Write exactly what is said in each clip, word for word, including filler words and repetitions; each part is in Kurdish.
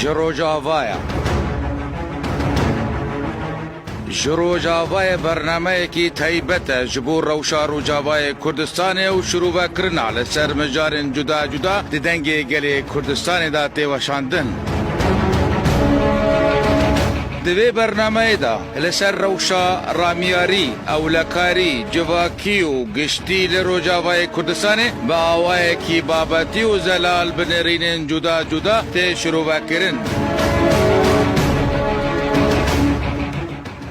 Ji Rojavayê. Ji Rojavayê bernameyekî taybet e ji bo rewşa Rojavayê Kurdistanê û şirûvekirina li ser mijarên cuda cuda di dengê gelê Kurdistanê de tê weşandin. Di vê bernameyê de li ser rewşa ramiyarî, ewlekarî, civakî û giştî li Rojavayê Kurdistanê bi awayekî babetî û zelal bi nerînên cuda cuda tê şirovekirin.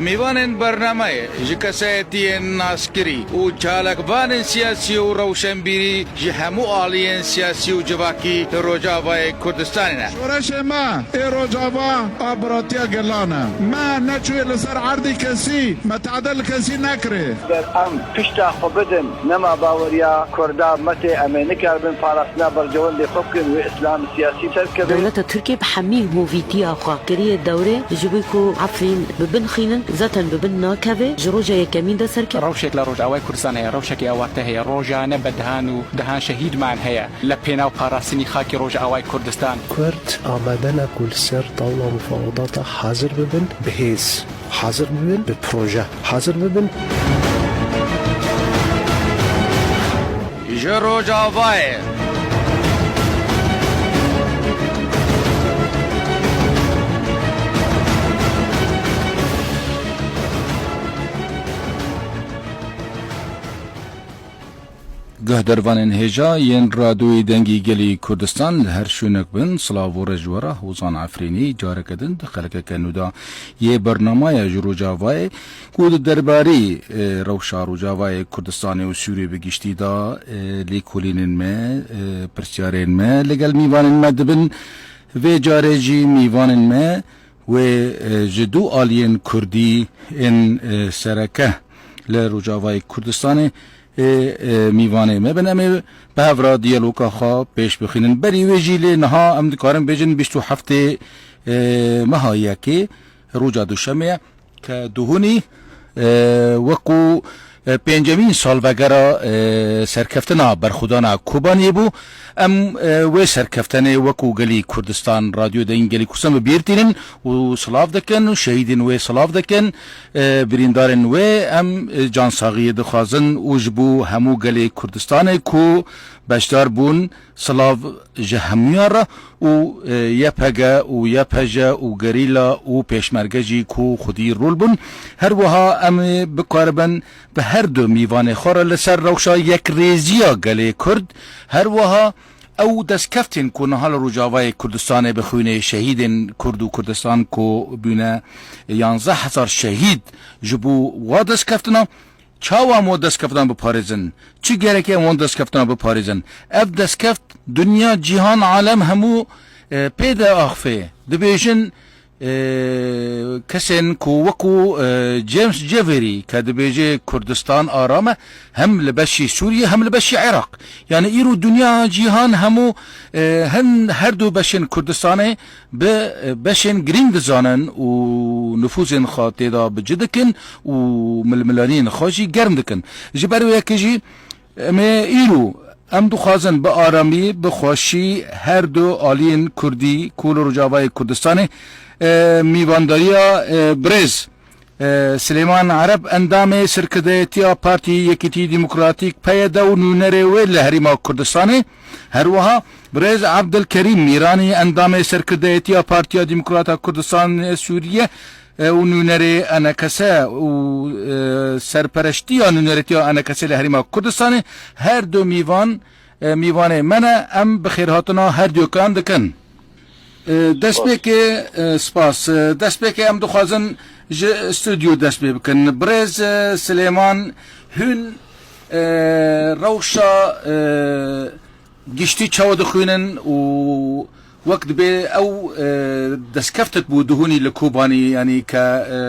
Mêvanên bernameyê ji kesayetiyên naskirî û çalakvanên siyasî û rewşenbîrî ji hemû aliyên siyasî û civakî li Rojavayê Kurdistanê ne. Şoreşê me ê Rojava a biratiya gelan e. Me neçûyê li ser erdê kesî, me tehdê li kesî nekirê. Ger em pişta xwe bidin, nema baweriya Kurda me tê, em ê nikaribin parastina berjewendê xwe bikin, wê îslam siyasî ser bikeve. Dewleta Tirkiyê bi hemî hovîtiya xwe kiriye dewrê, ji bo ku Efrîn bi bin xînin, zaten bi bin nakeve, ji roja yekemîn de serkeve. Rewşek li Rojavayê Kurdistan heye, rewşekê awarte heye, rojane bi dehan û dehan şehîdman heye li pênav parastinî xakê Rojavayê Kurdistan. Kurd amade ne ku li ser tawla mufawedata hazir bibin, bi hêz hazir bibin, bi proje hazir bibin. Ji Rojavayê. Guhdarvanên hêja yên Radyoyê Dengî Gelî Kurdistan li her şûnek bin, silav û rêz ji we re, Hozan Efrînî, careke din di xelkeke nû de yê bernamaya ji Rojavayê ku di derbarê, e, rewşa Rojavayê Kurdistanê û Sûriyê bi giştî de, e, lêkolînên me, e, pirsyarên me li gel mîvanên me dibin. Vê carê jî mîvanên me wê, e, ji du aliyên kurdî ên, e, sereke li Rojavayê Kurdistanê, e, e, mîvanê me bin. Em ê bi hev re diyaloga xwe pêş bixînin. Berî wê jî lê niha em dikarin bêjin bîst û heftê, e, meha yekê, roja duşemê ye. Ke duhunî, e, wekû, e, pêncemîn salvegera, e, serkeftina berxwedana Kobaniyê bû. Em, e, wê serkeftenê wekû gelî Kurdistan, Radyo Dengî Gelî Kurdistan bi bîr tînin û silav dikin û şehîdên wê silav dikin. E, birîndarên wê em, e, cansaxiyê dixwazin û ji bo hemû gelê Kurdistanê ku beşdar bûn, silav ji hemûyan re û, e, Y P G û Y P J û gerîla û pêşmerge jî ku xwedî rol bûn. Her wiha em ê bikaribin bi her du mîvanê xwe re li ser rewşa yekrêziya gelê Kurd, her wiha ew destkeftên ku niha li Rojavayê Kurdistanê bi xwînê şehîdên Kurd û Kurdistan ku bûne yanzdeh hezar şehîd ji bo wa destkeftina, çawa em wan destkeftinan biparêzin? Çi gerek e em wan destkeftinan biparêzin? Ev destkeft dinya, cîhan, alem hemû, e, pê de axifê. Dibêjin, e, kesên ku wekû, e, James Cevherî ke dibêje Kurdistan aram e, hem li beşî Sûriye hem li beşî Iraq. Yani îro dinya, cîhan hemû, e, hin her du beşên Kurdistanê bi, e, beşên girîng dizanin û nifûzên xwe tê de bi ci dikin û milmilaniyên xwe jî germ dikin. Ji ber wê yekê jî em ê îro em dixwazin bi aramî, bi xweşî her du aliyên Kurdî ku li Rojavayê Kurdistanê, e, mîvandariya, e, birêz E, Silêman Ereb, endamê Serkirdeyetiya Partî Yekîtî Demokratîk, P Y D, û nûnerê wê li Herêma Kurdistanê, her wiha birêz Ebdilkerîm Mîranî, endamê Serkirdeyetiya Partiya Demokrata Kurdistan Sûriye, e, û nûnerê E N K S û, e, serpereştiya nûneretiya E N K S li Herêma Kurdistanê, her du mîvan, e, mîvanê me ne, em bi xêrhatina her dukan dikin. E, destpêkê, e, spas. E, destpêkê em dixwazin ji stûdyo dest pê bikin. Birêz, e, Silêman, hûn, e, rewşa, e, giştî çawa dixwînin û wek dibê ew, e, destkeftek bû duhunî li Kobanî, yanî ke, e,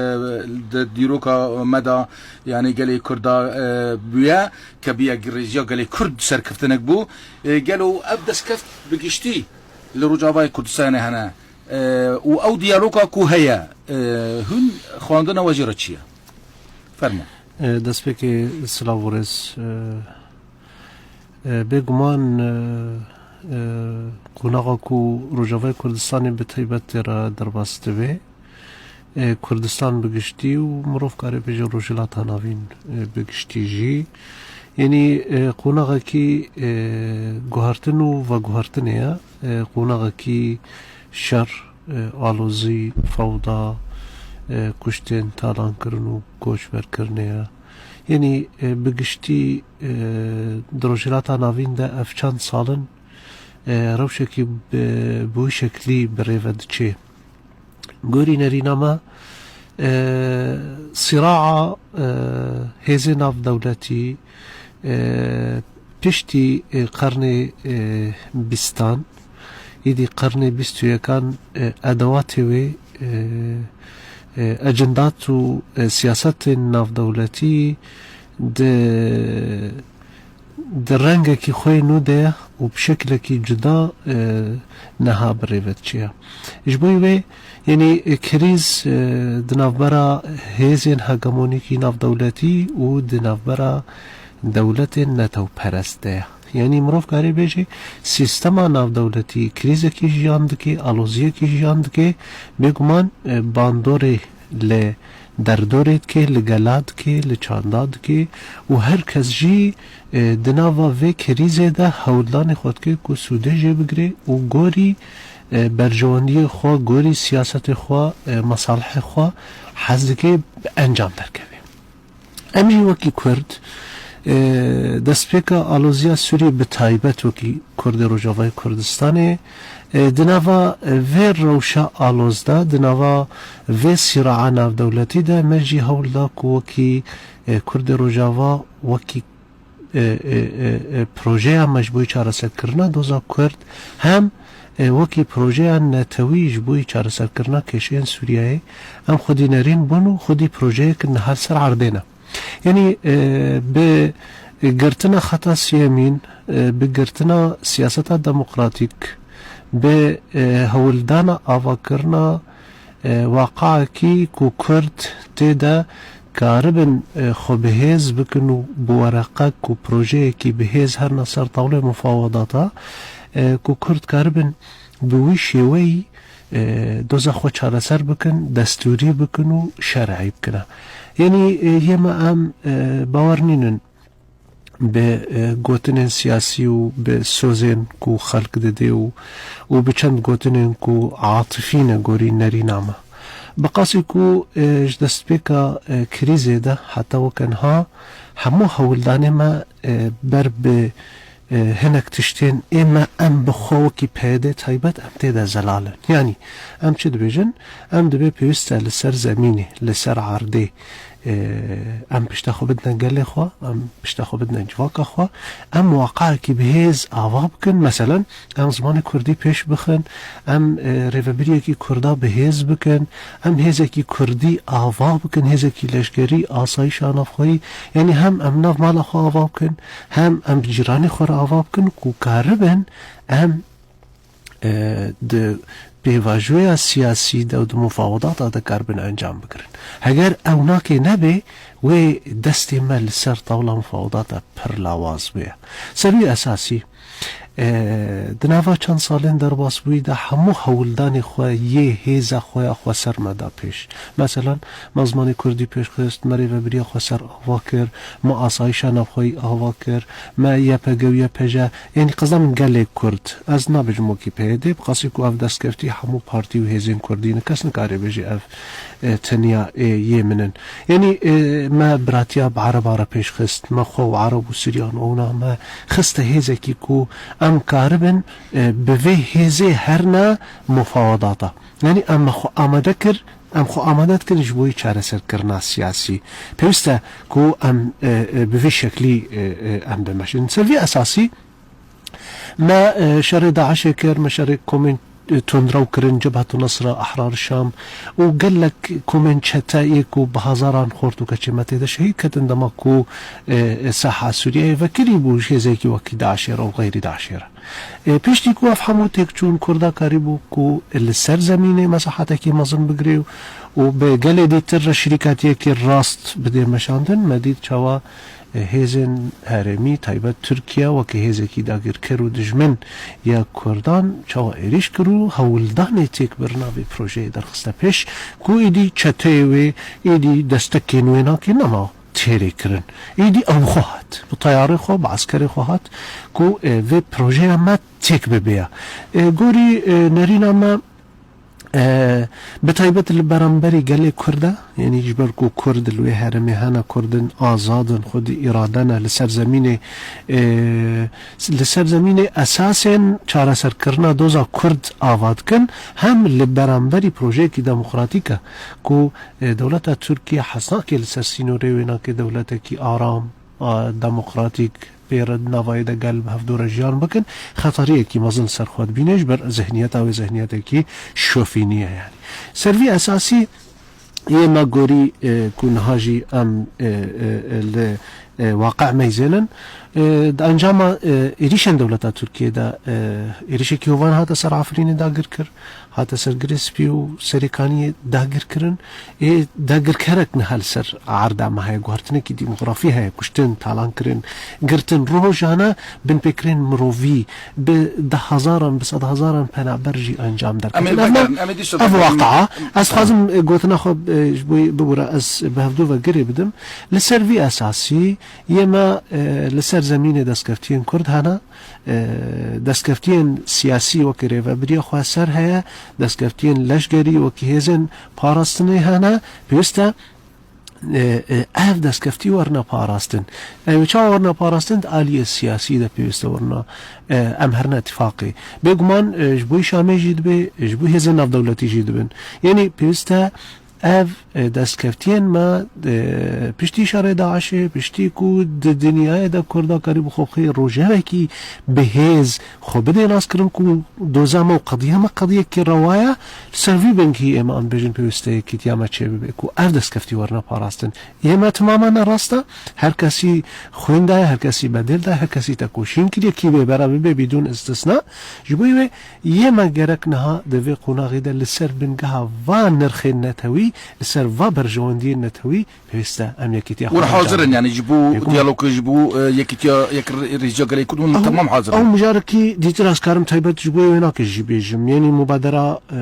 di dîroka me de, yanî gelê Kurda, e, bûye, ke bi yekrêziya gelê Kurd serkeftinek bû. E, gelo ev destkeft bi giştî li Rojavayê Kurdistanê hene, e, û ew diyaloga ku heye, e, hûn xwendina we jê re çi ye? Fermo. E, destpêkê silav û rêz. E, e, bêguman, e, E, qonaxa ku Rojavayê Kurdistanê bi taybet tê re derbas dibe, e, Kurdistan bi giştî û mirov kare bêje Rojhilata Navîn, e, bi giştî jî. Yanî, e, qonaxekî, e, guhertin û veguhertinê ye. E, qonaxekî şer, e, alozî, fewda, e, kuştên, talankirin û koçberkirinê ye. Yanî, e, bi giştî, e, di Rojhilata Navîn de ev çend sal in, e, rewşekî bi, bi wî şeklî bi rê ve diçê. Gorî nerîna me, e, sîraa, e, hêzên navdewletî, e, piştî, e, qernê, e, bîstan, îdî qernê bîst û yekan, e, edewatê wê, e, e, ecindat û, e, siyasetên navdewletî di, di rengekî xwe yê nû de ye û bi şekilekî cuda, e, niha bi rê ve diçiye. Ji bo wê, yanî, e, krîz, e, di navbera hêzên hegemonîkî navdewletî û di navbera dewletên netewperest de ye. Yanî mirov karê bêjê, sîstema navdewletî krîzekî jiyan dike, aloziyekî jiyan dike, bêguman, e, bandorê li derdorê dike, li gela dike, li çanda dike û her kes jî, e, di nava vê krîzê de hewldanê xwe dike ku sûdê jê bigire û gorî, e, berjewendiyê xwe, gorî siyasetê xwe, e, mesalihê xwe hez dike bi encam derkeve. Em jî wekî Kurd, e, destpêka aloziya Sûriyê bi taybet wekî Kurdê Rojavayê Kurdistanê, e, di nava, e, vê rewşa aloz de, di nava vê sîraa navdewletî de me jî hewl da ku wekî, e, Kurdê Rojava wekî, e, e, e, e, projeya me ji bo çareserkirina doza Kurd hem, e, wekî projeya netewî ji bo çareserkirina kêşeyên Sûriyeyê em xwedî nerîn bûn û xwedî projeyek niha li ser erdê ne. Yanî, e, bi girtina xeta sêyemîn, e, bi girtina siyaseta demokratîk, bi, e, hewldana avakirina, e, waqaekî ku Kurd tê de karibin, e, xwe bi hêz bikin û bi wereqek û projeyekî bi hêz herine ser tawlê mufawedata, e, ku Kurd karibin bi wî şêweyî, e, doza xwe çareser bikin, destûrî bikin û şer'î bikine. Yanî, e, yê me em, e, bawer nînin bi, e, gotinên siyasî û bi sozên ku xelk didê û, û bi çend gotinên ku atifî ne gorî nerîna me. Bi qasî ku, e, ji destpêka, e, krîzê de heta weke niha hemû hewldanê me, e, ber bi, e, hinek tiştên ê me em bi xwe wekî P Y D taybet em tê de zelal in. Yanî em çi dibêjin? Em dibê pêwîst e li ser zemînê, li ser erdê, e, em pişta xwe bidine gelê xwe, em pişta xwe bidine civaka xwe, em waqayekî bi hêz ava bikin. Meselen, em zimanê kurdî pêş bixin, em, e, rêvebiriyekî kurda bi hêz bikin, em hêzekî kurdî ava bikin, hêzekî leşkerî, asayîşa navxweyî, yanî hem em nav mala xwe ava bikin, hem em bi cîranê xwe re ava bikin ku karibin em, e, di pêvajoya siyasî de û di mufawedata de karibin encam bigirin. Heger ew nakê nebe, wê destê me li ser tawla mufawedata pir lawaz bûye. Ser wî esasî, e, di nava çend salên derbasbûyî de hemû hewldanê xwe yê hêza xwe ya xweser me da pêş. Meselan, me zimanê kurdî pêş xist, me rêvebiriya xweser ava kir, me asayîşa navxweyî ava kir, me Y P G û Y P J, yanî qizda min gelê kurd, ez nabêjim wekî P Y D, bi qasî ku ev destkeftî hemû partî û hêzên kurdî ne, kes nikare bêje ev, e, tenya ê yê min in. Yanî, e, me biratiya bi Ereba re pêş xist, me xwe û Ereb û Siryan û wina me xiste hêzekî ku em karibin, e, bi vê hêzê herine mufawedata. Yanî em me xwe amade kir, em xwe amade dikin ji bo çareserkirina siyasî. Pêwîst e ku em, e, e, bi vî şeklî, e, e, em bimeşin. Ser vî esasî me, e, şerê DAIŞê kir, me şerê komên, e, tundrew kirin, Cebhetu Nusra, Ahrar Şam û gelek komên çete yê ku bi hezaran xort û keçê me tê de şehîd ketin dema ku, e, e, saha Sûriyeyê vekirî bû ji hêzekî wekî DAIŞê re û xeyrî DAIŞê re. Ê, piştî ku ev hemû têkçûn Kurda karîbû ku li ser zemînê mesahetekî mezin bigirê û, û bi gelê dîtir re şirîkatiyekî rast bidê meşandin, me dît çawa, ê, hêzên herêmî, taybet Tirkiye, wekî hêzekî dagirker û dijmin ya Kurdan çawa êrîş kir û hewldanê têkbirina vê projeyê derxiste pêş ku êdî çeteyê wê, êdî destekên wê nakê nema têrê kirin. Êdî ew xwe hat. Bi teyarê xwe, bi eskerê xwe hat ku, e, vê projeya me têk bibe ya. E, gorî, e, nerîna me, e, bi taybet li beramberî gelê Kurd e, yanî ji ber ku Kurd li wê herêmê hene, Kurdin azad in, xwedî îrade ne li ser zemînê, e, li ser zemînê esasên çareserkirina doza Kurd ava dikin, hem li beramberî projeyekî demokratîk e ku, e, dewleta Tirkiye hez nake li ser sînorê wê nake dewletekî aram, a, demokratîk, pê re di navayê de gel bi hevdû re jiyan bikin, xeteriyekî mezin li ser xwe dibîne, ji ber zihniyeta wê zihniyetekî şofînî ye yanî. Ser vî esasî yê me gorî, e, ku niha jî em, e, e, e, li, e, waqe meyzênin. E, di encama, e, êrîşên dewleta Tirkiyê de, e, êrîşekî hovan hate ser Efrînê dagir kir, hate ser Girê Spî û Serê Kaniyê dagir kirin. Ê dagirkerek niha li ser erda me heye, guhertinekî demografî heye, kuştin, talankirin, girtin, rojane binpêkirên mirovî bi dehhezaran, bi sedhezaran penaber jî encam Em ê derketin. Ev me, vegerin, em ê dîsa ev vegerin. Waqia. Ez dixwazim, e, gotina xwe, e, ji bo bibûre ez bi hevdû ve girê bidim. Li ser vî esasî yê me, e, li ser zemînê destkeftiyên Kurd hene, e, destkeftiyên siyasî wekî rêvebiriya xweser heye, destkeftiyên leşgerî wekî hêzên parastinê hene, pêwîst e, e, e, ev destkeftî werine parastin. Ew çawa werine parastin? Di aliyê siyasî de pêwîst e werine, e, em herine tifaqê. Bêguman, e, ji bo Şamê jî dibe, ji bo hêzên navdewletî jî dibin. Yanî pêwîst e ev, e, destkeftiyên me, e, piştî şerê DAIŞê, piştî ku di dinyayê de Kurda karî bi xwe xê rojevekî bi hêz xwe bidê naskirin ku doza me û qediya me qediyekî rewa ye, li ser vî bingî ême em bêjin pêwîst e yekîtiya me çêbibe ku ev destkeftî werine parastin. Ême timama ne rast e, her kesî xwên daye, her kesî bedêl daye, her kesî tekoşîn kiriye, kî bê bera bibe bidûn istisna. Ji bo wê yê me gerek niha di vê qonaxê de li ser bingeha va nirxên netewî, li ser va berjewendiyên netewî pêwîst e em yekîtiya xwe Hûn hazir in, yanî ji bo Bêguman. Diyalog, ji bo, e, yekîtiya, yek rê-, rêziya gelê Kurd hûn Ew, temam hazir ew in. Mijarekî dîtir ez karim taybet ji bo wê nakê jî bêjim. Yanî mubadera, e,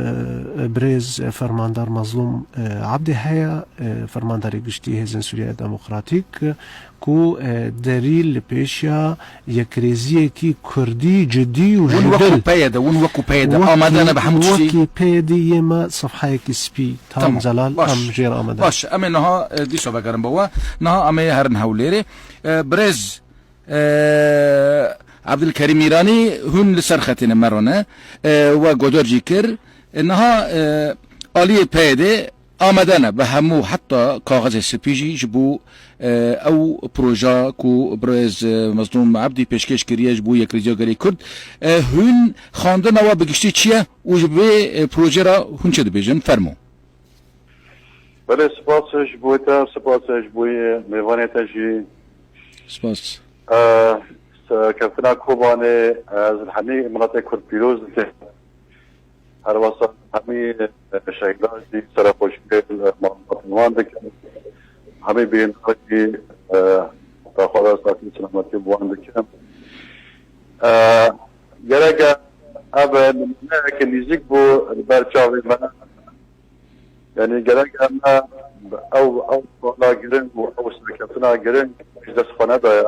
birêz, e, Fermandar Mezlûm, e, Ebdî heye, e, Fermandarê Giştî Hêzên Sûriya Demokratîk, e, ku, e, derî li pêşiya yekrêziyekî Kurdî cidî û Hûn ji wekî dil. P Y D, hûn wekî P Y D Wekî, amade ne bi hemû tiştî? Wekî P Y D yê me sefhayekî spî, tam Tamam, zelal, baş. Em jê re amade. Baş, em ê niha, e, dîsa vegerin be we. Niha em ê herin Hewlêrê. E, birêz, e, Ebdilkerîm Îranî hûn li ser xetê ne, me re ne. E, we godor jî kir. E, niha, e, aliyê P Y D amade ne bi hemû heta kaxezê spî jî ji bo, e, ew proja ku birêz, e, Mezlûm Ebdî pêşkêş kiriye ji bo yekrêziya gelê Kurd. E, hûn xandina we bi giştî çi ye û ji vê, e, projê re hûn çi dibêjin? Fermo. Belê, spas ji bo te, spas ji bo mêvanê te jî. Spas. E, serkeftina Kobanê, ez li hemî miletê Kurd pîroz dikim. Her wesa hemî, e, şehîdan jî serexweşiyê, e, malbatên wan dikim. Hemî bîrîndar jî, e, daxwaz rastî selametî bi wan dikim. E, gerek e ev nimûneyeke nîzîk bû li ber çavê me. Yanî gerek em ew, ew sala giring û ew serkeftina giring ji dest xwe nedaye.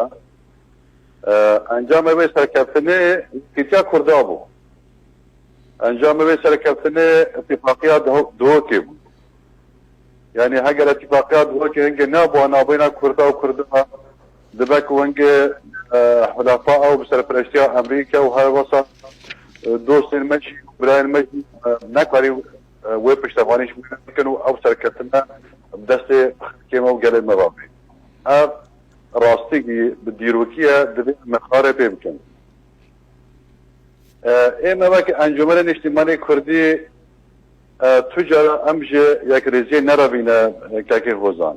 E, encamê wê serkeftinê yekîtiya Kurda bû. Encamê wê serkeftinê îtifaqiya Duho-, Duhokê bû. Yanî heger îtifaqiya Duhokê hingê nebû navbeyna Kurda û Kurda, dibe ku hingê, e, hulafa ew bi serpereştiya Amerîka û her wesa, e, dostên me jî, birayên me jî, e, nekarî, e, wê piştevanî ji wê bikin û ew serkeftine bi destê xelkê me û gelê me ve bê. Ev rastî bi dîrokî ye, divê em xarê pê bikin. E, ê me weke Encûmenê Niştîmanê Kurdî, e, tu cara em ji yekrêziyê nerevîne, e, kekê Hozan.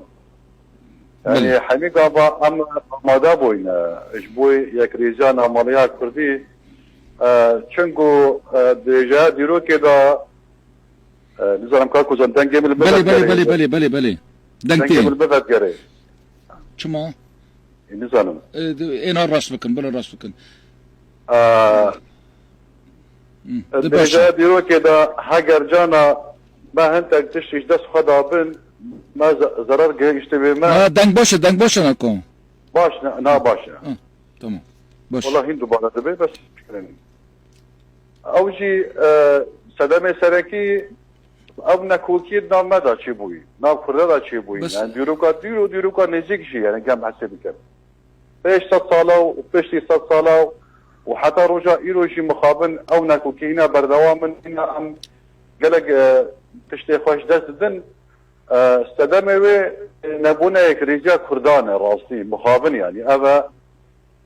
Yanî Belê. Hemî gava em amade bûyne ji bo yekrêziya namaliya Kurdî, E, çinku, e, di hêja dîrokê de, e, nizanim ka kuzan dengê min li Belê, belê, belê, belê, belê, belê. Deng tê. Dengê min li bivet gerê. Çima? E, nizanim. E, di-, êna rast bikin, bila rast bikin. E, Hmm. Di Di hêja dîrokê de heger cana me hin tek tiştî ji dest xwe da bin, me ze-, zerar gihiştibê me. Ha, deng baş e, deng baş e nako. Baş ne, na baş e. Ha, tamam. Baş. Wala hîn dubare dibe, bes fikirin. Ew jî, e, sedemê serekî, ev nekokî nav me de çêbûyî, nav Kurda de çêbûyî. Bes. Yani dîroka dîr û dîroka nêzîk jî, yani gem hesê bikin. Pêş sed sala û piştî sed sala û heta roja îro jî mixabin ew nekokî hîna berdewam in, hîna em gelek, e, tiştê xwe ji dest didin. E, sedemê wê, e, nebûna yekrêziya Kurdan e, rastî, mixabin yani. Ev e,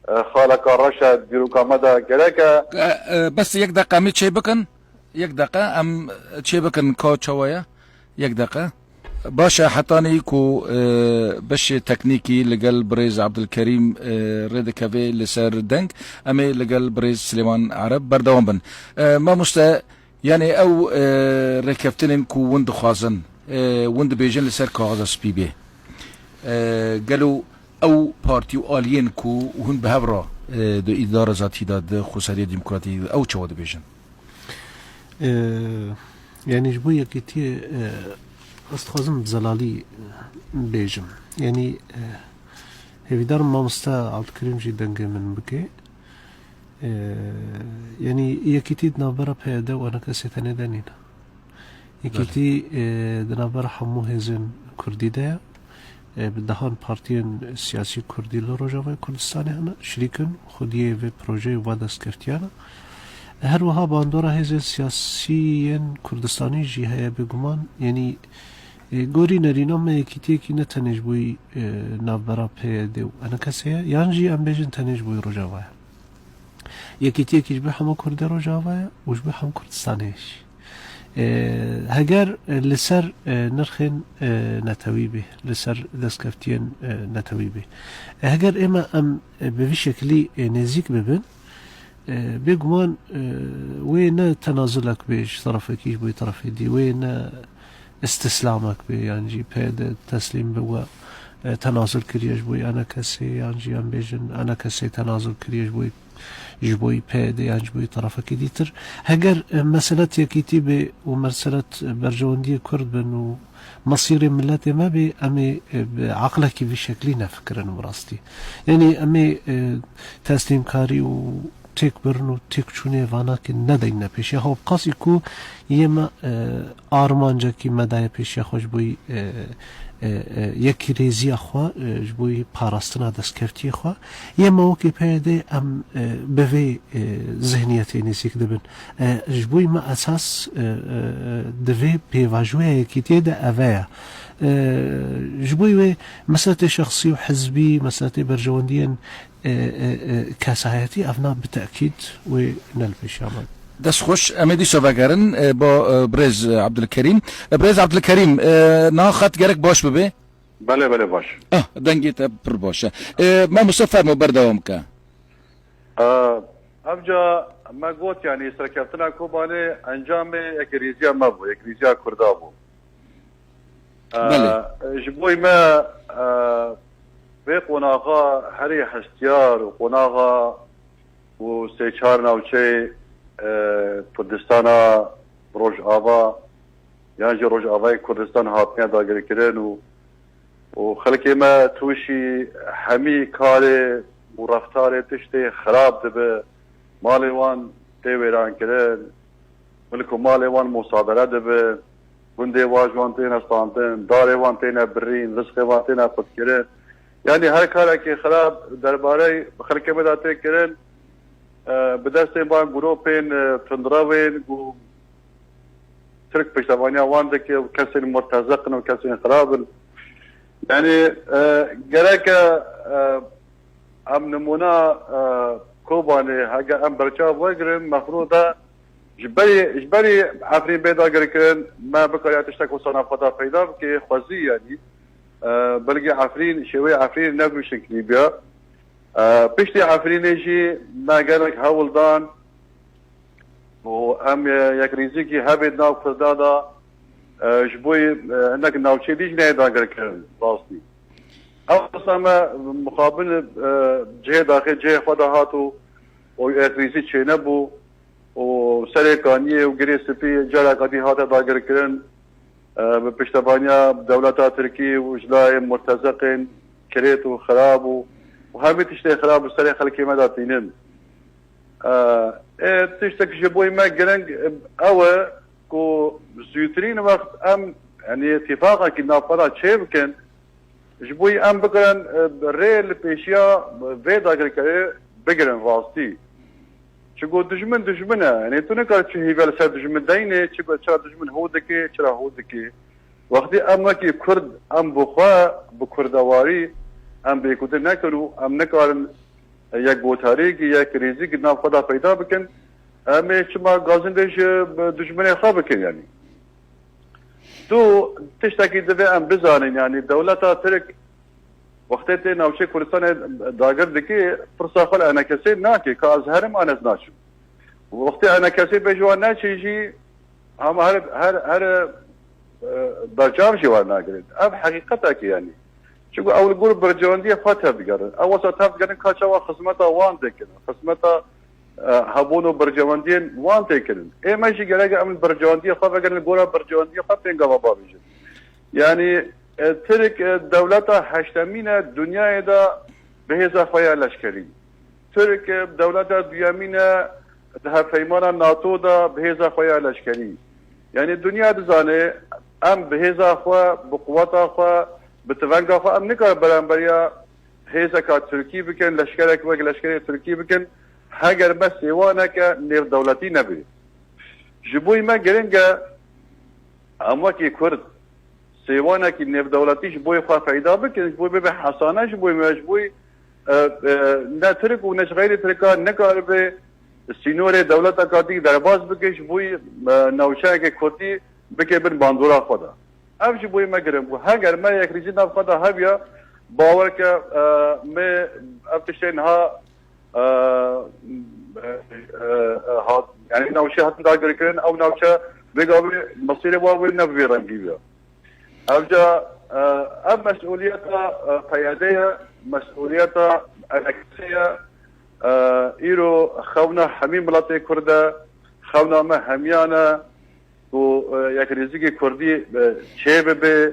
e, xaleka reş e, dîroka me de gerek e. E, e, bes yek deqa em ê çê bikin. Yek deqa em çê bikin ka çawa ye. Yek deqa. Baş e, hetanî ku, e, beşê teknîkî li gel birêz Abdulkerîm, e, rê dikeve li ser deng, em ê li gel birêz Silêman Ereb berdewam bin. E, mamoste, yani ew, e, rêkeftinên ku hûn dixwazin, e, hûn dibêjin li ser kaxiza spî bê. E, gelo ew partî û aliyên ku hûn bi hev re, e, di îdara zatî de, di xweseriya demokratî de ew çawa dibêjin? E, yani ji bo yekîtiyê, e, ez dixwazim bi zelalî, e, bêjim. Yani, e, hêvîdarim mamoste Abdulkerîm jî dengê min bike. E, yani yekîtî di navbera P Y D û A N K S tenê de nîne. Yekîtî, e, di navbera hemû hêzên Kurdî de ye. E, bi dehan partiyên siyasî Kurdî li Rojavayê Kurdistanê hene, şirîk in, xwediyê vê projeyê û va destkeftiyana. Her wiha bandora hêzên siyasî yên Kurdistanî jî heye bêguman. Yanî, e, gorî nerîna me yekîtiyekî ne tenê ji bo, e, navbera P Y D û A N K S ye, yan jî em bêjin tenê ji bo Rojava ye. Yekîtiyekî ji bo hemû Kurdê Rojava ye û ji bo hemû Kurdistanê jî. E, heger, e, li ser, e, nirxên, e, netewî bê, li ser destkeftiyên, e, netewî bê. E, heger ême em, e, bi vî şekilî, e, nêzîk bibin, e, bêguman, e, wê ne tenazulek bê ji terefekî ji bo yê terefê dî, wê ne îstislamek bê, yan jî P Y D teslîm be we, e, tenazul kiriye ji bo yê A N K S, yan jî em bêjin A N K S tenazul kiriye ji bo yê, ji bo yê P Y D yan ji bo yê terefekî dîtir. Heger, e, meselet yekîtî bê û meselet berjewendiyê Kurd bin û mesîrê miletê me bê, em ê, e, bi aqlekî vî şeklî nefikirin bi rastî. Yanî em ê, e, teslîmkarî û têkbirin û têkçûnê vanakê nedeyne pêşiya xwe. Bi qasî ku yê me, e, armancekî me daye pêşiya xwe ji bo yî, e, e, e, yekrêziya xwe, e, ji bo yî parastina destkeftiyê xwe. Yê me wekî P Y D em, e, bi vê, e, zihniyetê nêzîk dibin. E, ji bo yî me esas, e, e, e, divê pêvajoya yekîtiyê de eve ye. E, ji bo wê meseletê şexsî û hizbî, meseletê berjewendiyên e, e, e, kesayetî evna bi tekîd wê ne li pêşiya me. Dest xweş, em ê dîsa vegerin, e, bo, e, birêz, e, Abdulkerîm. E, birêz Abdulkerîm, e, niha xet gerek baş bibe? Belê, belê, baş. Ah, dengê te pir baş e. E, mamoste fermo berdewam ke. E, evca me got, yanî serkeftina Kobanê encamê yekrêziya me bû, yekrêziya Kurda bû. Belê. E, ji bo me, e, vê qonaxa herî hestiyar û qonaxa û sê çar navçeyê, e, Kurdistana Rojava yan jî Rojavayê Kurdistan hatine dagirkirin û, û xelkê me tûşî hemî karê û reftarê tiştê xirab dibe, malê wan tê wêrankirin, milk û malê wan musadere dibe, gundê wan ji wan têne standin, darê wan têne birîn, rizqê wan têne qutkirin. Yanî her karekî xirab derbarey xelkê me de tê kirin, e, bi destên van grûpên, e, tundrewên ku Tirk piştevaniya wan dike û kesên murteziq in û kesên xirab in. Yanî, e, gereke, e, em nimûna, e, Kobanê hege em berçav wegirin, mefrûd e ji berî, ji berî Efrîn bê dagirkirin, me bikariya tiştek wisa nav xwe de peyda bike, xwezî yanî. E, belkî Efrîn, şêweyê Efrîn ne bi şeklî biya. E, piştî Efrînê jî me gelek hewl dan, û em, e, yekrêzîkî hebe di nav Kurdan de, e, ji bo, e, hinek navçeyê dî jî neyê dagirkirin rastî. Ew wisa me muqabil, e, cihê daxê cihê xwe de hat û, û yekrêzî çênebû û Serê Kaniyê û Girê Spî careka dî hate dagirkirin, e, bi piştevaniya dewleta Tirkî û ji layê murtezeqên kirêt û xirab û, û hemî tiştê xirab bi serê xelkê me de tînin. E, ê tiştek ji bo me giring, e, ew e ku zûtirîn wext em, yanî, tîfaqekî navxwe de çê bikin, ji bo em bikirin, e, rê li pêşiya vê dagirkerê bigirin rastî. Çiku dijmin dijmin e. Yanî tu nikare çi hîve li ser dijmin deynê, çi çira dijmin ho dike, çira ho dike. Wextî em wekî Kurd, em bi xwe, bi kurdewarî, em bêkûtin nekin û em nikarin yek gotarîkî, yek rêzîkî di nav xwe de peyda bikin, em ê çima gazîn vê ji dijminê xwe bikin, yanî. Tu tiştekî divê em bizanin, yanî dewleta Tirk wextê tê navçeyê Kurdistanê dagir dike, pirsa xwe li enekesê nake, ka ez herim an ez naçim. Wextê enekesê bê ji wan neçê jî, hema her, her, her, e, berçav jî wan nagirin. Ev heqîqetek e, yanî. Çunku ew li gor berjewendiyê xwe tevdigerin. Ew wesa tevdigerin ka çawa xizmeta wan têkirin. Xizmeta, e, hebûn û berjewendiyên wan têkirin. Ê me jî gerek e em li berjewendiyê xwe vegerin, li gora berjewendiyê xwe pêngava bavêjin. Yanî, e, Tirk, e, dewleta heştemîn e dinyayê de bi hêza xwe ya leşkerî. Tirk, e, dewleta duyemîn e di hevpeymana nato de bi hêza xwe ya leşkerî. Yanî dinya dizane em bi hêza xwe, bi quweta xwe, bi tivenga xwe em nikarin beramberiya hêzeka Tirkî bikin, leşkerek wek leşkerê Tirkî bikin, heger me sêwaneke nêvdewletî nebe. Ji bo me giring e em wekî Kurd sêwanekî nêvdewletî ji bo xwe peyda bikin, ji bo bibe hesane ji bo me, ji bo, e, e, ne Tirk û ne ji xeyrê Tirkan nikaribe sînorê dewleteka dî derbas bike, ji bo, e, navçeyeke Kurdî bike bin bandora xwe de. Ev ji bo me giring bû. Heger me yekrêzî nav xwe de hebiya, bawer ke, e, me ev tiştê niha, e, e, e, hat, yanî navçe hatin dagirkirin, ew navçe vê gavê mesîrê wan wê ne bi vê rengî biya. Evca, e, ev mesuliyeta, e, P Y D ye, mesuliyeta enekesê ye. E, îro xewna hemî miletê Kurd e, xewna me hemiyan e ku, e, yekrêzîkê Kurdî, e, çê bibe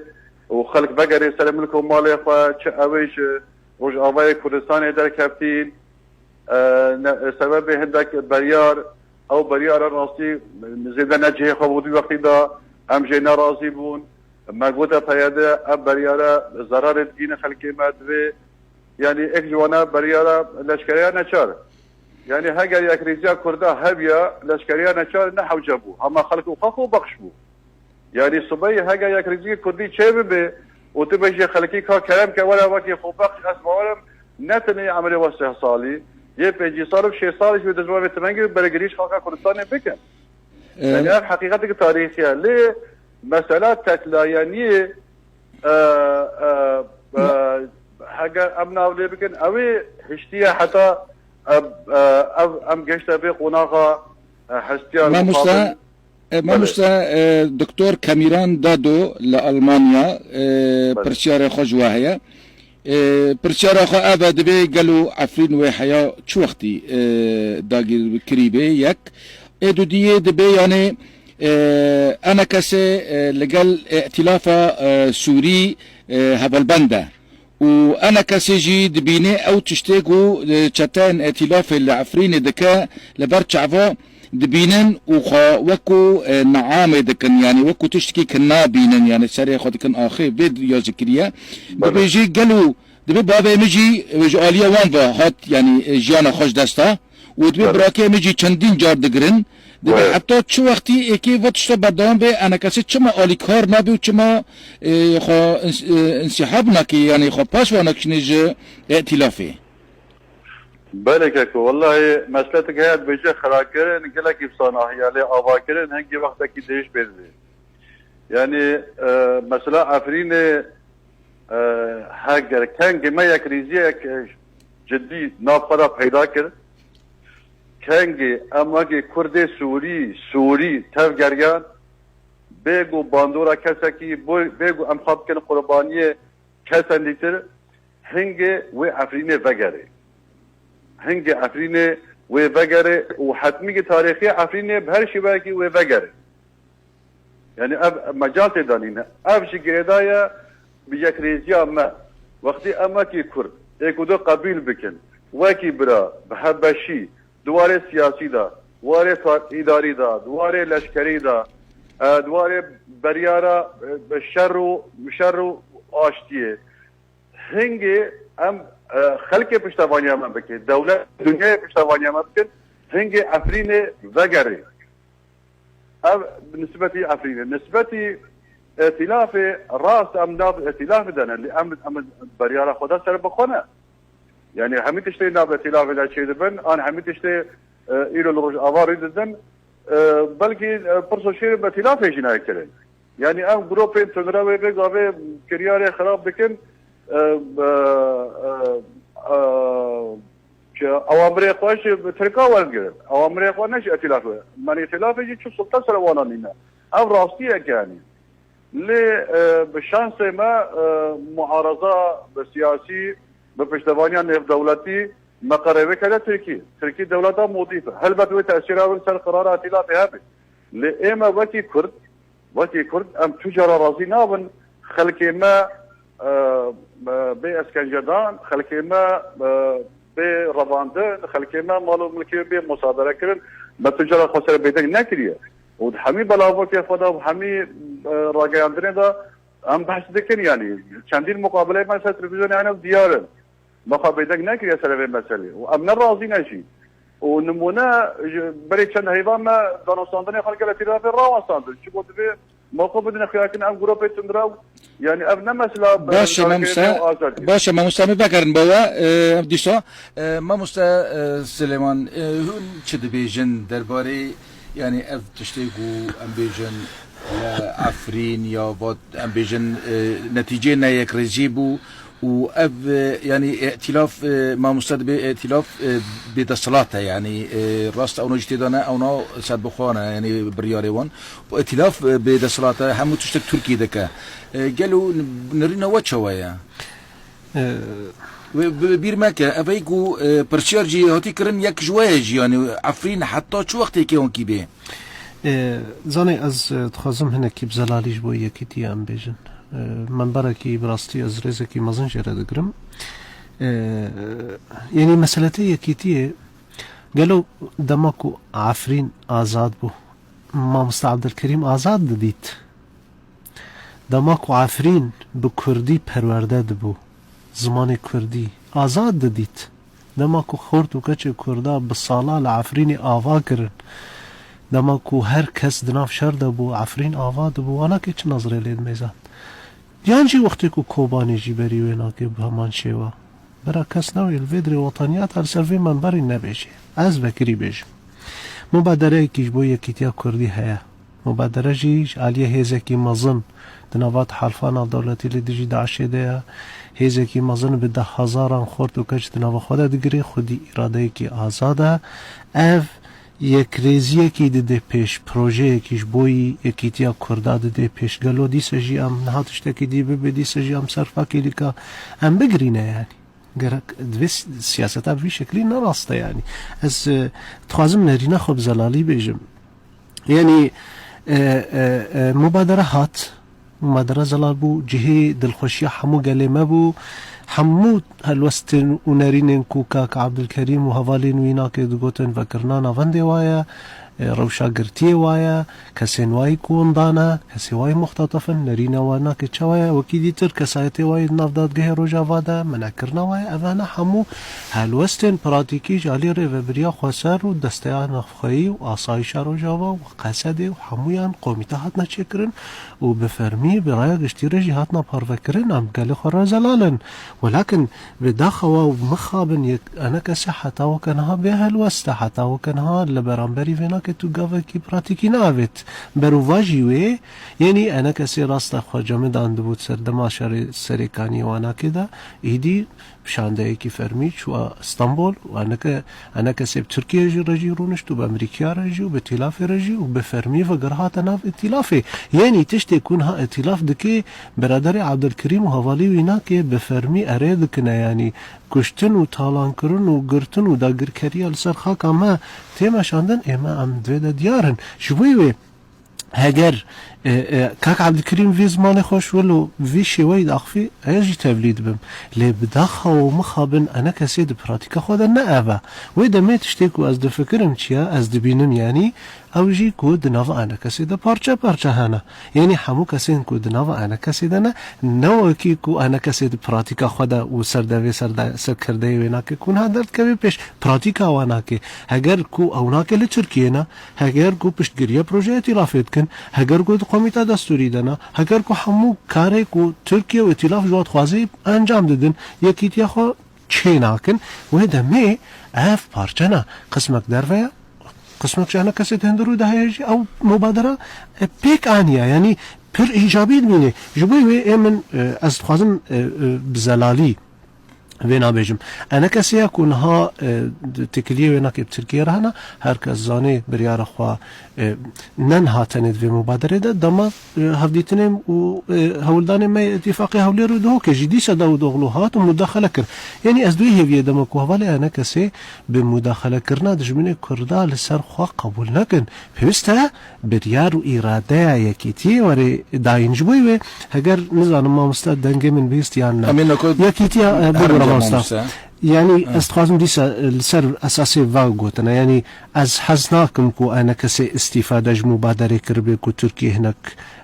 û xelk vegerê ser milk û malê xwe, çi ew ê ji Rojavayê Kurdistanê derkevtîn, e, ne, sebebê hindek beryar, ew beryara rastî zêde ne cihê xwe bû di wextî de, em jê nerazî bûn. Me gote P Y D, ev beryara zerarê digihîne xelkê me, divê, yanî ek ji wana beryara leşkeriya neçar. Yanî heger yekrêziya Kurda hebiya, leşkeriya neçar ne hewce bû. Hema xelk û xwe xwe bexş bû. Yanî sibeyê heger yekrêzî Kurdî çê bibe û tu bêjî xelkî ka kerem ke were wekî xwe bexş, ez bawer im ne tenê emrê we sih salî, yê pêncî sal û şêst salî jî wê dijwar vê tivengê û bergirîş xalqa Kurdistanê bikin. Em, Yanî ev heqîqetek tarîxî ye. Lê mesela teklayaniyê, e, e, e, heger em nav lê bikin, ew ê hiştiye heta, e, e, ev em gehişte vê qonaxa, e, hestiya Mamoste, muqabil. E, Belê. Mamoste, e, Doktor Kemiran Dado li Almanya, e, Belê. Pirsyarê xwe ji we heye. E, pirsyara xwe ev e, divê gelo Efrîn wê heya çi wextî, e, dagirkirî bê? Yek. Ê dudiyê dibê, yanê, e, enekesê, e, li gel Îtîlafa, e, Sûrî, e, hevalbend e. Û enekesê jî dibîne ew tiştê ku, e, çeteyên Îtîlafê li Efrînê dike li ber çava dibînin û xwe wekû, e, neamê dikin, yanî wekû tiştekî ki nabînin, yanî serê xwe dikin axê vê ya zikiriye. Belê. Dibêjî gelo, dibê bavê min jî, e, ji aliya wan ve hat, yanî, e, jiyana xwe ji dest da. Û divê Belê. birakê min jî çendîn car digirin. Divê Belê. heta çi wextî êkê ve tişta berdewam bê, enekesê çima alîkar nabe û çima, e, xwe ins-, e, însîhab nake, yanî xwe paş ve nakişîne ji Îtîlafê? Belê keko, wellahî mesletek heye dibêje xirakirin, gelekî bi sanahiye, lê avakirin hingî wextekî dêj pê dibê. Yanî, e, mesela Efrînê, e, heger kengê me yekrêziyek, e, cidî nav xwe de peyda kir, Kengê em wekî Kurdê Sûrî, Sûrî tevgeriyan, bê ku bandora kesekî, bo-, bê ku em xwe bikin qurbaniyê kesên dîtir, hingê wê Efrînê vegerê. Hingê Efrînê wê vegerê û hetmî ki tarîxê Efrînê bi her şêweyekî wê vegerê. Yanî ev mecal tê de nîne. Ev ji girêdaye bi yekrêziya me. Wextî em wekî Kurd ê ku du qebîl bikin, wekî bira, bi hevbeşî, di warê siyasî de, di warê ka-, îdarî de, di warê leşkerî de, e, di warê beryara, e, şer û, şer û aştiyê. Hingê em, e, xelkê piştevaniya me bike, dewlet, dinyayê piştevaniya me bikin, hingê Efrînê vegerê. Ev nisbetî Efrînê. Nisbetî îtîlafê, rast em nav îtîlafê de ne, lê em, em beryara xwe de ser bi xwe ne. Yanî hemî tiştê nav îtîlafê de çêdibin, an hemî tiştê, e, îro li Rojava rû didin, e, belkî, e, pirso şêrê bi îtîlafê jî nayê kirin. Yanî em grûpên tundrewê vê gavê kiryarê xirab dikin, e, e, e, e, Ji awamirê xwe ji Tirka werdigirin. Awamirê xwe ne ji îtîlafê. Yanî îtîlafê jî çi sultan ser wana nîne. Ev rastiyek e yanî. Lê, e, bi şansê me, e, muareza bi siyasî, bi piştevaniya nêvdewletî me qerê wê kete Tirkî. Tirkî dewleta modîf e. Helbet wê tesîra wê li ser qirara îtîlafê hebe. Lê ê me wekî Kurd, wekî Kurd em tu cara razî nabin xelkê me, e, e, bê eskencedan, xelkê me, e, bê revandin, xelkê me mal û milkê bê musadere kirin, me tu cara xwe ser bêdeng nekiriye. Û di hemî belavokê xwe de, hemî, e, rageyandinê de em behs dikin, yanî çendîn muqabileyê me ser televîzyonê hene û diyar in. Me xwe bêdeng nekiriye ser vê meselê û em ne razî ne jî. Û nimûne ji berê çend heyva me danûstandinê xwe li gel îtîlafê rawestandin. Çi got divê mewqif bidine xuyakin em grûpê tundrew, yanî ev ne mesela Baş e, mamoste. Baş e, mamoste, em ê vegerin bo we, e, ev dîsa. E, mamoste, e, Silêman, e, hûn çi dibêjin derbarê, yanî ev tiştê ku em bêjin li Efrîn ya vat em bêjin, e, netîceyê neyekrêzî bû, û ev, e, yanî, îtîlaf, e, mamoste dibê îtîlaf, e, bêdesthilat e, yanî, e, rast ewna jî tê de ne, ewna serbixwe ne, yanî biryarê wan. Û îtîlaf, e, bêdesthilat e, hemû tiştek Tirkî dike. E, gelo n-, nirîna we çawa ye? E, Wê bi bîr meke, ev ê ku, e, pirsiyar jî hatî kirin, yek ji we ye jî, yanî Efrîn heta çi wextê kê wankî bê? E, zanê ez, e, dixwazim hinekî bi zelalî ji bo yekîtiya em bêjin. E, memberekî bi rastî ez rêzekî mezin jê re digirim. E, yanî meseletê yekîtiyê, gelo dema ku Efrîn azad bû, mamoste Ebdilkerîm azad didît? Dema ku Efrîn bi kurdî perwerde dibû, zimanê kurdî azad didît. Dema ku xort û keçê kurda bi sala li Efrînê ava kirin, dema ku her kes di nav şer de bû, Efrîn ava dibû, wana kê çi nezrê lê dimêzand? Yan jî wextê ku Kobanê jî berî wê nake bi heman şêwa. Bira kes newê li vê dirê wetaniyata li ser vê memberî nebêjê. Ez vekirî bêjim. Mubadereyekî ji bo yekîtiya kurdî heye. Mubadere jî ji aliyê hêzekî mezin di nava tihalfa navdewletî li dijî DAIŞê de ye. Hêzekî mezin bi deh hezaran xort û keç di nava xwe de digirê, xwedî îradeyekî azad e. Ev yekrêziyekî didê pêş, projeyekî ji bo yî yekîtiya kurda didê pêş. Gelo dîse jî em niha tiştekî dî bibe, dîse jî em ser fakê lîka em bigirîne yanî. Gerek divê si-, siyaseta bi vî şeklî ne rast e yanî. Ez, e, dixwazim nerîna xwe bi zelalî bêjim. Yanî, e, e, e, mubadere hat, mubadere zelal bû, cihê dilxweşiya hemû gelê me bû, hemû helwestên û nerînên ku kak Abdulkerîm û hevalên wî nake digotin vekirina navendê wa ye, e, rewşa girtiyê wa ye, kesên wa yî ku winda ne, kesê wa yî muxtatef in, nerîna wa nake çawa ye, wekî dîtir kesayetê wa yî di nav dadgehê Rojava de, menekirina wa ye, ev hene hemû helwestên pratîkî ji alî rêvebiriya xweser û desteya navxweyî û asayişa Rojava û Qesedê û hemûyan komîte hatine çêkirin û bi fermî bi raya giştî re jî hatine parvekirin, em gelê xwe re zelal in. Welakin bi daxewa û mixabin yek, ene kesê heta weke niha bê helwest e, heta weke niha li beramberî vê nake tu gavekî pratîkî neavêt. Berovajî wê, yenî ene kesê rast e xwe cemidandibû ser dema şerê Serêkaniyê wa nake de, îdî şandeyekî fermî çû Stenbol û eneke, enekesê bi Tirkiye jî re jî rûnişt û bi Amerîkaya re jî û bi Îtîlafê re jî û bi fermî ve gir hate nav Îtîlafê. Yanî tiştê ku niha Îtîlaf dike, biraderê Abdulkerîm û hevalî wî nake, bi fermî erê dikine, yanî kuştin û talankirin û girtin û dagirkeriya li ser xaka me tê meşandin, ê me em divê de diyar in. Ji bo wê heger, e, e, kak Abdulkerîm vî zimanê xweş wilo vî şêweyî daxivî, ez jî tevlî dibim. Lê bi daxa û mixabin enekesê di pratîka xwe de ne ev e. Wê demê tiştê ku ez difikirim çi ye, ez dibînim, yanî ew jî ku di nava enekesê de parçe parçe hene. Yanî hemû kesên ku di nava enekesê de ne, ne wekî ku enekesê di pratîka xwe de û ser devê ser de, serkirdeyê wê nake ku niha derdikeve pêş, pratîka wan nake. Heger ku ew nake li Tirkiyê ne, heger ku piştgiriya projeya Îtîlafê dikin, heger ku di komîta destûrî de ne, heger ku hemû karê ku Tirkiye û Îtîlaf ji wan dixwaze encam didin, yekîtiya xwe çê nakin, wê demê ev parçe ne. Qismek derve ye, qismek ji enekesê di hundir û de heye jî ew mubadera, e, pêk aniye. Yanî pir îcabî dibînê. Ji bo wê ê min, e, ez dixwazim, e, e, bi zelalî vê nabêjim. Enekesê ya ku niha, e, di têkiliyê wê nake bi Tirkiye re hene, her kes zanê biryara xwe, e, ne niha tenê di vê mubaderê de, dema, e, hevdîtinê û, e, hewldanê me yê Îtîfaqê Hewlêr û Duhokê jî dîsa Davutoglu hat û mudaxele kir. Yanî ez di wê hêviyê de me ku hevalê enekesê bi mudaxelekirina dijminê Kurda li ser xwe qebûl nekin. Pêwîst e biryar û îradeya yekîtiyê were dayîn. Ji bo wê, heger nizanim mamoste dengê min bihîst yan ne. Em ê nako Yekîtiya, e, her bibûre ince mamoste. mamoste. Yanî Ha. ez dixwazim dîsa, e, li ser esasê va gotina. Yanî ez hez nakim ku enekesê îstîfa de ji mubaderê kiribê ku Tirkiye hinek,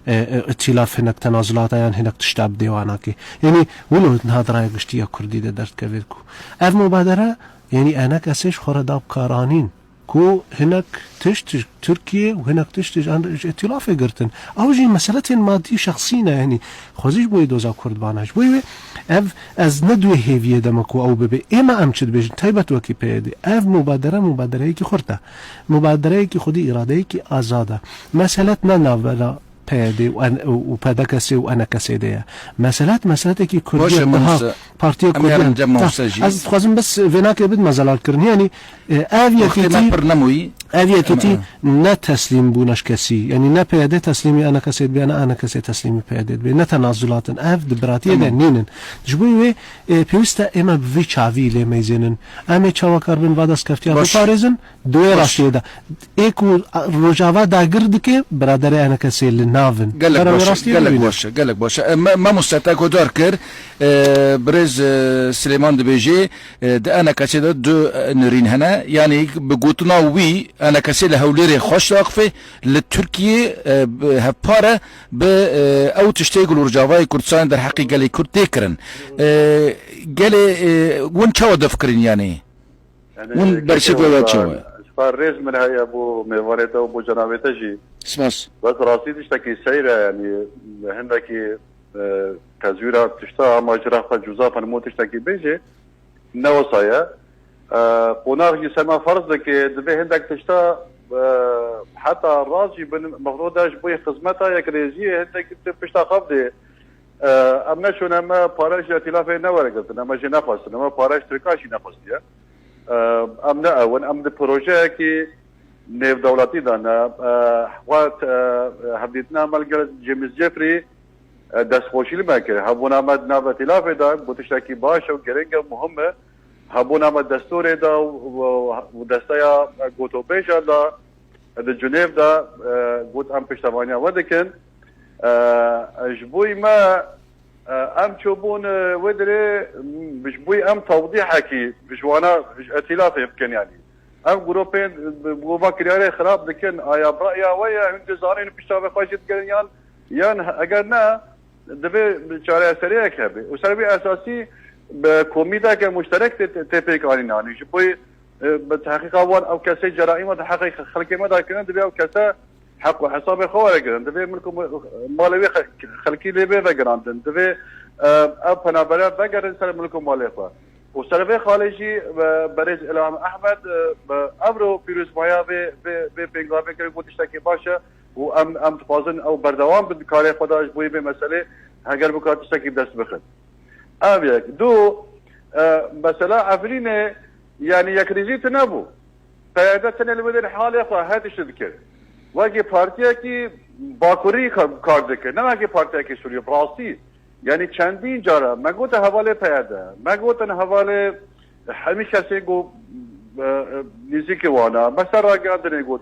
e, e, îtîlaf hinek tenazulata yan hinek tişta bi dêwa nake. Yanî wilo niha di raya giştî ya Kurdî de derdikeve ku ev mubadere, yanî enekesê ji xwe re da bi karanîn. Ku hinek tişt ji Tirkiye û hinek tişt ji, ji Îtîlafê girtin. Ew jî meseletên madî şexsî ne, yanî xwezî ji bo yê doza Kurd bana. Ji bo wê ev, ez ne di wê hêviyê de me ku ew bibe. Ê me em çi dibêjin? Taybet wekî P Y D. Ev mubadere, mubadereyekî xurt e. Mubadereyekî xwedî îradeyekî azad e. Meselet ne navbera P Y D û en-, û, û P D K S û E N K S de ye. Meselet, meseletekî Kurdî Baş e, ye. Aha, mamoste. Partiya Em Kurdî ye. yarin cem Ha, mamoste jî. Ez dixwazim bes vênakê bidime zelalkirin. Yanî, e, ev Wextê me yekîtî, pir nemûyî. ev yekîtî Em, ne teslîm bûna ji kesî. Yanî ne P Y D teslîmî E N K S dibe, ne E N K S teslîmî P Y D dibe. Ne tenazulat in. Ev di biratiyê de Tamam. nînin. Ji bo wê, e, pêwîst e ê me bi vî çavî lê meyzênin. Em ê çawa karibin va destkeftiyar Baş. biparêzin? Di wê Baş. rastiyê de. Ê ku Rojava dagir dike, biraderê E N K S li nav in. Gelek Bera wê baş e, rastiyê gelek bibînin. baş e, gelek baş e. E, me, mamoste te guhdar kir, e, birêz, e, Silêman dibêje, e, di E N K S de du, e, nirîn hene. Yanî bi gotina wî E N K S li Hewlêrê xweş diaxife, li Tirkiyê, e, bi hevpar e bi, e, ew tiştê ku li Rojavayê Kurdistanê derheqê gelê Kurd tê kirin. E, gelê, e, hûn çawa difikirin yanî? Yanî, Hûn kekê bersiv wê weza çawa ye? Ji xwe rêz min heye bo mêvanê te û bo cenabê te jî. Spas. Bes rastî tiştekî seyr e, yanî hindekî, e, tezwîra tişta ama ji re xwe cuza fenimo tiştekî bêjê, ne wisa ye. E, qonax jî ser me ferz dike, divê hindek tişta, e, heta rast jî bin mexrû de ji bo xizmeta yekrêziyê hindekî tu pişta xwe bidê. E, em neçûne me pare ji Îtîlafê neweregirtin, em jê nexwestin, em pare ji Tirkan jî nexwestiye. Em ne ew in, em di projeyekî nêvdewletî de ne. Xwe, e, hevdîtina me li gel James Jeffrey, e, destxweşî li me kir. Hebûna me di nav îtîlafê de bû tiştekî baş û girîng û muhim e. Hebûna me destûrê de û, û, û desteya gotobêja de di Cinêv de, e, got em piştevaniya we dikin. E, ji bo me, e, em çûbûn, e, wê dirê, m, ji bo em tewdîhekî ji wana, ji îtîlafê bikin, yanî. Ev grûpên, e, bo van kiryarê xirab dikin, aya bi reya we ye, hûn dizanin pişta vê xwe jî dikirin yan, yan eger ne, divê çareseriyek hebe. Û ser vê esasî bi komîteke muşterek tê, tê, tê pêkanîn, yanî. Ji bo, e, bi tehqîqa wan ew kesê ceraîma di heqê xelkê me de kirin, divê ew kese heq û hesabê xwe were kirin. Divê milk û malê wê xe-, xelkî lê bê vegirandin. Divê, e, ev penabere vegerin ser milk û malê xwe. Û ser vê xalê jî, e, berêz Îlham Ehmed, e, bi evro pîrozbaya vê, vê, vê pêngavê kir, got tiştekî baş e û em, em dixwazin ew berdewam bin karê xwe de ji bo vê meselê heger bikare tiştekî bi dest bixin. Ev yek. Du, E, mesela Efrînê, yani yekrêzî tune bû. P Y D tenê li wê derê halê xwe her tiştî dikir. Wekî partiyekî bakurî ka-, kar dikir, ne wekî partiyekî Sûrî, bi rastî. Yani çendîn cara me gote hevalê P Y D, me gotin hevalê hemî kesên ku, e, e, nêzîkî wan e, me ser ragihandinê got,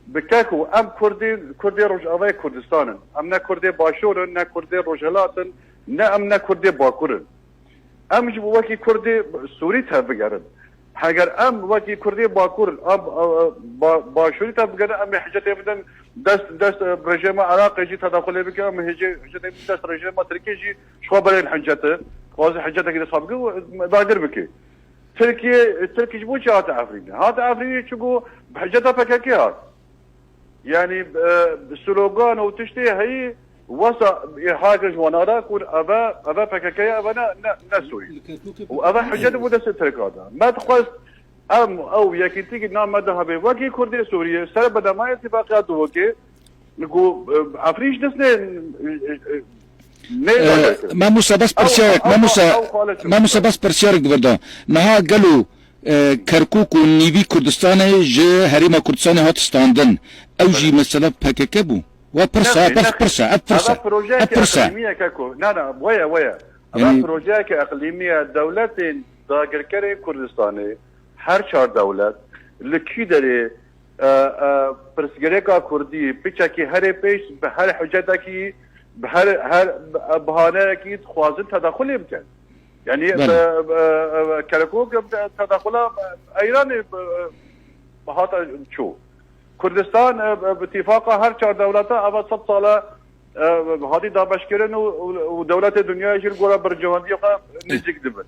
bi keko em Kurdên, Kurdê Rojavayê Kurdistan in. Em ne Kurdê Başûr in, ne Kurdê Rojhilat in, ne em ne Kurdê Bakur in. Em ji bo wekî Kurdê Sûrî tevbigerin. Heger em wekî Kurdê Bakur, em, e, e, ba-, Başûrî tevbigerin, em ê hicetê bidin dest, dest, e, rejîma Iraqê jî tedaxulê bike, em ê hicê-, hicetê bidin dest rejîma Tirkiyê jî ji xwe berên hicetê, dixwaze hicetekî dest xwe bike û dagir bike. Tirkiye, Tirkiye ji bo çi hate Efrînê? Hate Efrînê çiku bi hiceta P K K hat. Yani, e, slogan û tiştê heyî wesa îlhaq ji wana re ku eve, eve P K K ye, eve ne, ne, ne Sûrî. Û eve hicet bû destê Tirka de. Me dixwest em ew yekîtîkî nav me de hebe. Wekî Kurdê Sûriyê ser bi nema îtîfaqiya Duhokê ku, e, Efrîn ji dest nê, e, e, nê E, dagirkirin. Mamosta, bes Ew, pirsiyarek, ew, Mamosta, ew xale çû. Mamosta, bes pirsiyarek di vir de. Niha gelo, e, Kerkûk û nîvî Kurdistanê ji Herêma Kurdistanê hat standin. Ew jî Evet. mesela P K K bû. Wa pirsa, Nexê, pers, nexê. pirsa, ev pirsa. Eva projeyeke Ev pirsa. Eqlîmî ye keko. Na, na, weye, weye. Eva Yani projeyeke eqlîmî ye. Dewletên dagirkerên Kurdistanê, her çar dewlet, li kî derê, e, e, pirsgirêka Kurdî, piçekî herê pêş, bi her hiccetekî, bi her, her, e, bahaneyekî dixwazin tedaxulê bikin. Yani, Belê. e, e, e, Kerkûk, e, tedaxula Eyranê, e, hata çû. Kurdistan, e, e, bi tifaqa her çar dewleta eva sed sala, e, hatî dabeşkirin û, û, û dewletê dinyayê jî li gora berjewendiya xwe nêzîk dibin.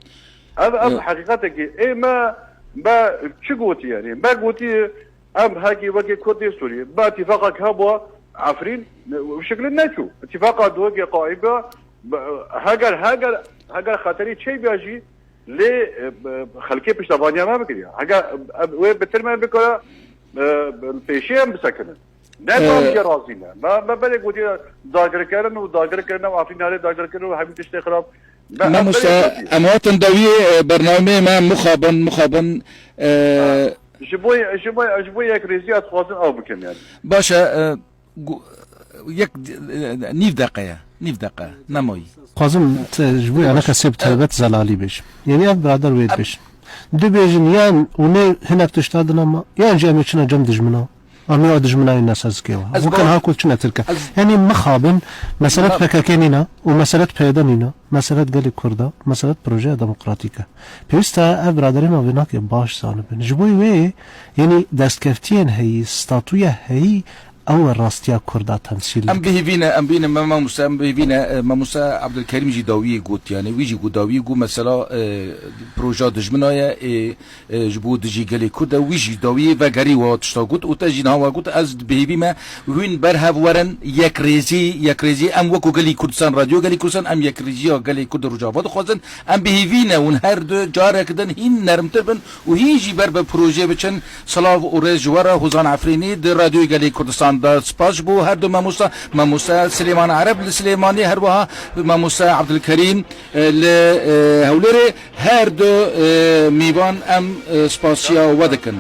Ev, ev E, heqîqetekî. Ê me, me çi gotî yani? Me gotî em hekî wekî Kurdê Sûrî, me tîfaqek hebû Efrîn, bi şekilî neçû. Tîfaqa Duhokê qaîm be, be, heger, heger, heger xeterî çêbiya jî, lê, e, be, xelkê piştevaniya me bikiriya. Heger, e, wê bi tirme bikara, e, pêşê em bisekinin. Ne Ee, tam jê razî ne. Me, me belê gotiye dagirkirin û dagirkirin û Efrîn nalê dagirkirin û hemî tiştê xirab. Me, em Mamoste, belê gotiye. Em hatin dawiyê, e, bernameyê me mixabin, mixabin, e, Ha. Ji bo, ji bo, ji bo yekrêziya dixwazin ew bikin yani. Baş e, e, gu-, yek, e, nîv deqe ye. Nîv deqe. Nemaye. Xwazim te ji bo Baş. Eneka sê bi taybet Zelalî bêjim. Yani ev birader wê Em- dibêjin. Dibêjin yan hûn ê hinek tişta din ama, yan jî em ê çina cem dijmina. Em ê a dijmina yên nesezikê wa. Ez Hûn kan bawer ha ku çine Tirke. Ez Yani mixabin, meselet Na- P K K nîna û meselet P Y D nîna, meselet gelê Kurda, meselet projeya demokratîk e. Pêwîst e ev biraderê me vê nakê baş zanibin. Ji bo wê, yani destkeftiyên heyî, statûya heyî, ew e rastiya Kurda temsîl Em dike. Bihîvî ne, em bîne me mamoste, em bihîvî ne, e, mamoste Abdulkerîm jî dawiyê got, yani wî jî got dawiyê got mesela, e, proja dijmina ye, e, e, ji bo dijî gelê Kurd e, wî jî dawiyê vegerî wa tişta got û te jî niha wa got, ez dibihîvî me, hûn berhev werin, yekrêzî, yekrêzî, em wekû gelî Kurdistan, Radyo Gelî Kurdistan, em yekrêziya gelê Kurd Rojava dixwazin, em bihîvî ne, hûn her du carek din hîn nermtir bin û hîn jî ber bi projeyê biçin. Silav û rêz ji we re, Hozan Efrînî di Radyoyê Gelê Kurdistan de. Spas ji bo her du mamosta, mamosta Silêman Ereb li Silêmaniyê, her wiha mamosta Abdulkerîm, e, li, e, Hewlêrê. Her du, e, mîvan em, e, spasiya we dikin.